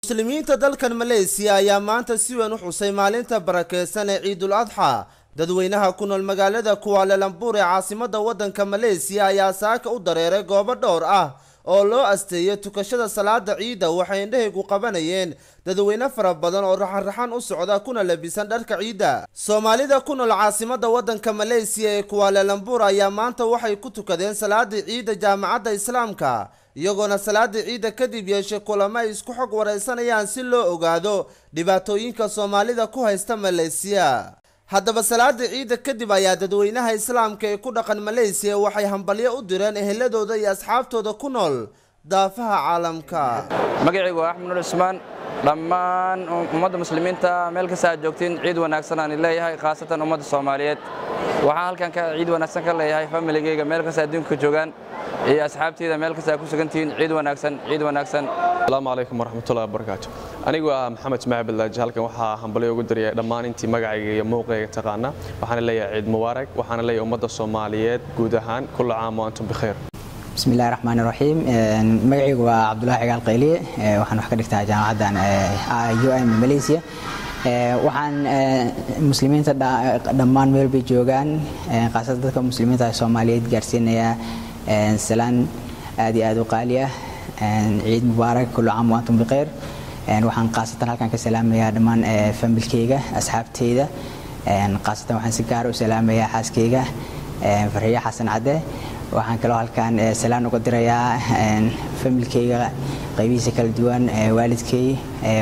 Muslimiinta dalkan Malaysia ayaa maanta si weyn u xusay maalinta barakeysan ee Ciidul Adxa. Dadweynaha ku nool magaalada Kuala Lumpur ee caasimadda waddanka Malaysia ayaa saaka u dareeray goobo dhowr ah oo loo asteeyay tukashada salaada ciidda. Waxay indhahaygu qabanayeen dadweyne fara badan oo raxan-raxan u socda kuna labisan dharka ciidda. Soomaalida ku nool caasimadda waddanka Malaysia ee Kuala Lumpur ayaa maanta waxay ku tukadeen salaada ciidda Jaamacadda Islaamka, iyagoona salaada ciidda kadib yeeshay kulamo ay isku xog wareysanayaan si loo ogaado dhibaatooyinka Soomaalida ku haysta Malaysia. Haddaba salaada ciidda kadib ayaa dadweynaha islaamka ee ku dhaqan Malaysia waxay hambalyo u direen eheladooda iyo asxaabtooda ku nool daafaha caalamka. Magacaygu waa Axmed Nur Cusmaan. Dhammaan ummadda muslimiinta meel kasta aad joogtiin, ciid wanaagsan aan leeyahay, khaasatan ummadda Soomaaliyeed. Waxaan halkan ka ciid wanaagsan ka leeyahay familigayga meel kasta adduunka joogaan iyo asxaabteyda meel kasta aad ku sugantihiin. Ciid wanaagsan, ciid wanaagsan. Asalaamu calaykum waraxmatullahi wabarakaatu. Anigu waa Maxamed Ismaaciil Baldaaji. Halkan waxaa hambalyo ugu diraya dhammaan intii magacayga iyo muuqayga taqaana. Waxaana leeyahay ciid mubaarak. Waxaana leeyahay ummadda Soomaaliyeed guud ahaan, kulla caam wa antum bikhayr. Bismi illahi raxmaan raxiim. Magacaygu waa Cabdulahi Cigaal Qayliye. Waxaan wax ka dhigtaa jaamacaddan UM Malaysia. Waxaan muslimiinta dhammaan meel bay joogaan, khaasatan dadka muslimiinta Soomaaliyeed, gaarsiinayaa salaan aad iyo aad u qaali ah: ciid mubaarak, kullu caam wa antum bikhayr. Waxaan khaasatan halkan ka salaamayaa dhammaan familkeyga, asxaabteyda. Khaasatan waxaan si gaar u salaamayaa xaaskeyga, Farxiyo Xasan Cadde. Waxaan kaloo halkan salaan uga dirayaa familkeyga qaybihiisa kala duwan, waalidkey,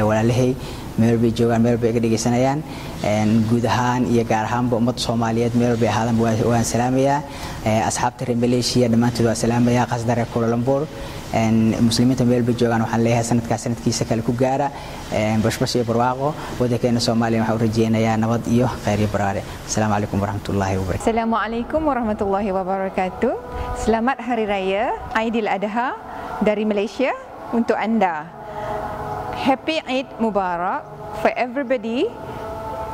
walaalahay, meel bay joogaan, meel bay iga dhegeysanayaan. Guud ahaan iyo gaar ahaanba ummadda Soomaaliyeed meel bay ahaadan waan salaamayaa. Asxaabta reer Malaysia dhammaantood waan salaamayaa, khaasatan reer Kuala Lumpur. Muslimiinta meel bay joogaan waxaan leeyahay sanadkaas sanadkiisa kale ku gaara bashbash iyo barwaaqo. Waddankeena Soomaaliya waxaan u rajeynayaa nabad iyo khayr iyo baraare. Asalaamu calaykum waraxmatullaahi wabarakatu. Assalamualaikum warahmatullahi wabarakatuh. Selamat Hari Raya Aidil Adha dari Malaysia untuk anda. Happy Eid Mubarak for everybody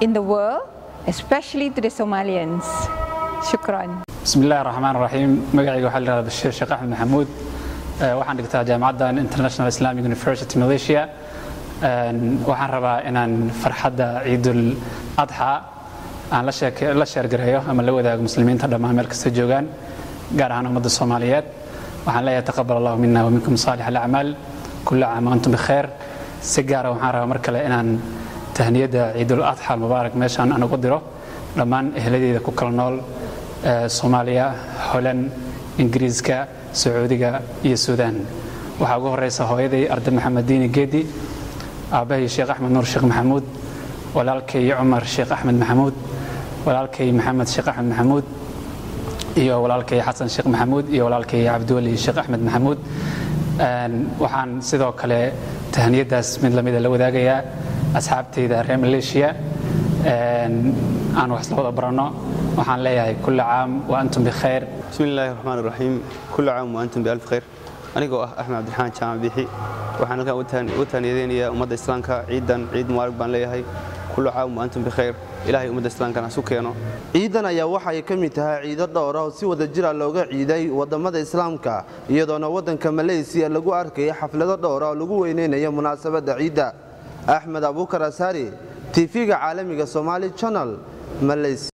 in the world, especially to the Somalians. Shukran. Bismi illahi raxmaan raxiim. Magacayga waxaa la yihahdaa Bashiir Sheekh Axmed Maxamuud. Waxaan dhigtaa jaamacaddan International Islamic University Malaysia. Waxaan rabaa inaan farxadda Ciidul Adxa aan la sheergareeyo ama la wadaago muslimiinta dhammaan meel kasta joogaan, gaar ahaan ummadda Soomaaliyeed. Waxaan leeyahay taqabal allahu mina wa minkum saalix alacmaal, kulla caam wa antum bikheer. Si gaara waxaan rabaa mar kale inaan tahniyadda Ciidul Adxa almubaarak meeshaan aan ugu diro dhammaan ehladeyda ku kala nool Soomaaliya, Holand, Ingiriiska, Sacuudiga iyo Suudaan. Waxaa ugu horeysa hooyaday, Arda Maxamed Diini Geedi, aabbahay, Sheekh Axmed Nuur Sheekh Maxamuud, walaalkay Cumar Sheekh Axmed Maxamuud, walaalkay Maxamed Sheekh Axmed Maxamuud iyo walaalkay Xasan Sheekh Maxamuud iyo walaalkay Cabdiweli Sheekh Axmed Maxamuud. Waxaan sidoo kale tahniyadaas mid lamida la wadaagayaa asxaabteyda reer Malaysia aan wax isla wada baranno. Waxaan leeyahay kulla caam wa antum bikhayr. Bismi illaahi raxmaan raxiim. Kulla caam wa antum bialf khayr. Anigoo ah Axmed Cabdiraxmaan Jaamac Biixi, waxaan halkan ugu taaniyadeynayaa ummadda islaamka ciidan. Ciid mubaarak baan leeyahay. Kullu caam wa antum bikhayr. Ilaahay ummadda islaamkana hasu keeno. Ciidan ayaa waxay ka mid tahay ciido dhowr ah oo si wada jira looga ciiday wadamada islaamka, iyadoona waddanka Malaysia lagu arkayay xaflado dhowr ah oo lagu weyneynayo munaasabadda ciidda. Axmed Abuukar Asaari, TV-ga caalamiga Somali Channel, Malaysia.